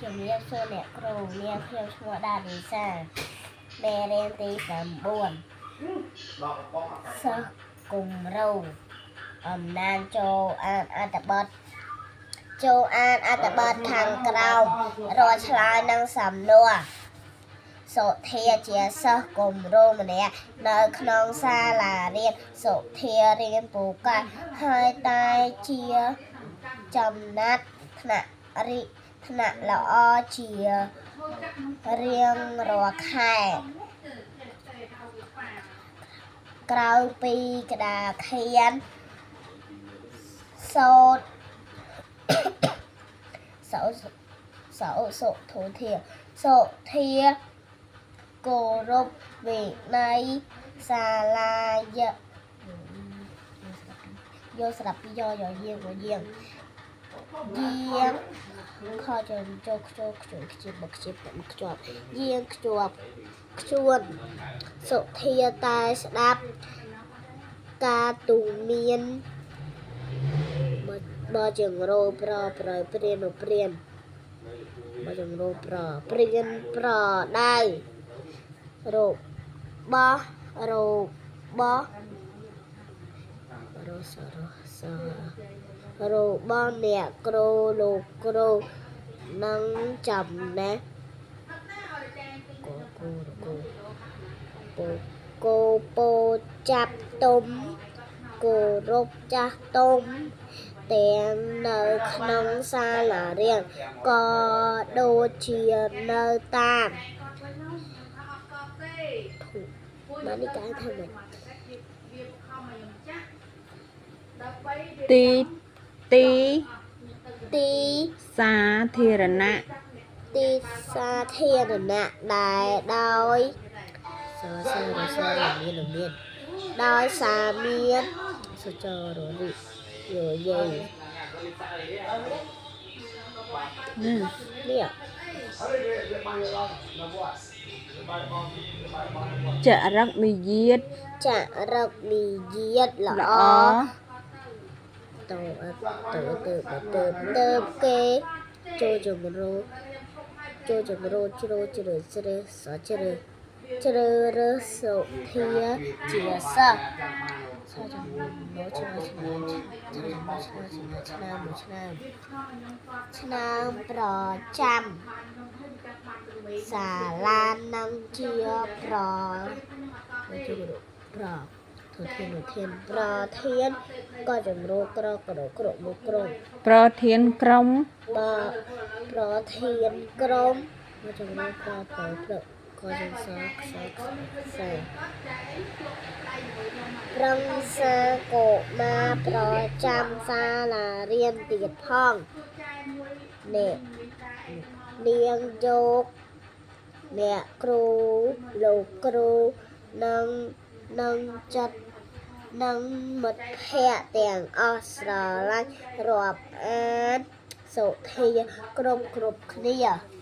ជំរាបសួរអ្នកគ្រូនាងខ្ញុំឈ្មោះដាលីសាមេរៀនទី9សិស្សគំរូអំណាចចូលអានអត្ថបទចូលអានអត្ថបទខាងក្រោមរកឆ្លើយនឹងសំណួរសុធាជាសិស្សគំរូម្នាក់នៅក្នុងសាលារៀនសុធារៀនពូកែហើយតែជាចំណាត់ថ្នាក់រិថ្នាក់ល្អជារៀងរាល់ខែក្រៅពីក្តារខៀនសូត្រ សោសោសុធុធាសុធាគោរពវិន័យសាលាយយកស្រាប់ពីយកយកយាងយាងយាងខចចូលខ្ជោខ្ជិលខ្ជិបមកខ្ជិបមកខ្ជាប់យាងខ្ជាប់ខ្ជួនសុធាតែស្ដាប់ការទូមានបើចង្រោប្រប្រព្រានព្រានបើចង្រោប្រព្រានប្រដៅរបស់របស់រសរសរបស់អ្នកគ្រូលោកគ្រូនឹងចំណេះគោគោគោពោគោពោចាប់ទុំគោរពចាស់ទុំទាំងនៅក្នុងសាលារៀនក៏ដូចជានៅតាមមកនេះគេថាម៉េច ទីទី ទី សាធារណៈ ទីសាធារណៈដែលដោយសសរសរមានមានដោយសាមានសចររិយោយាយ ណា នេះ ចរិតនិយាត ចរិតនិយាតល្អ ល្អ តទៅទៅទៅទៅគេចូលជំរូចូលជំរូជ្រូជ្រើជ្រើសជ្រើជ្រើរើសសុធាជាសិស្សសជំរូជ្រើឆ្នើមឆ្នើមឆ្នើមឆ្នើមឆ្នើមប្រចាំសាលានឹងជាប្រជាប្រធធានធានប្រធានក៏ជំរូក្រក្រក្រមុក្រម ប្រធានក្រុម បប្រធានក្រុមមកជំរូក្រប្រប្រក៏ជំសខ្សខ្សប្រឹងសាកុមារប្រចាំសាលារៀនទៀតផងអ្នកនាងយកអ្នកគ្រូលោកគ្រូនិងនឹងចិត្តនិងមិត្តភ័ក្តិទាំងអស់ស្រឡាញ់រាប់អានសុធាគ្រប់គ្រប់គ្នា។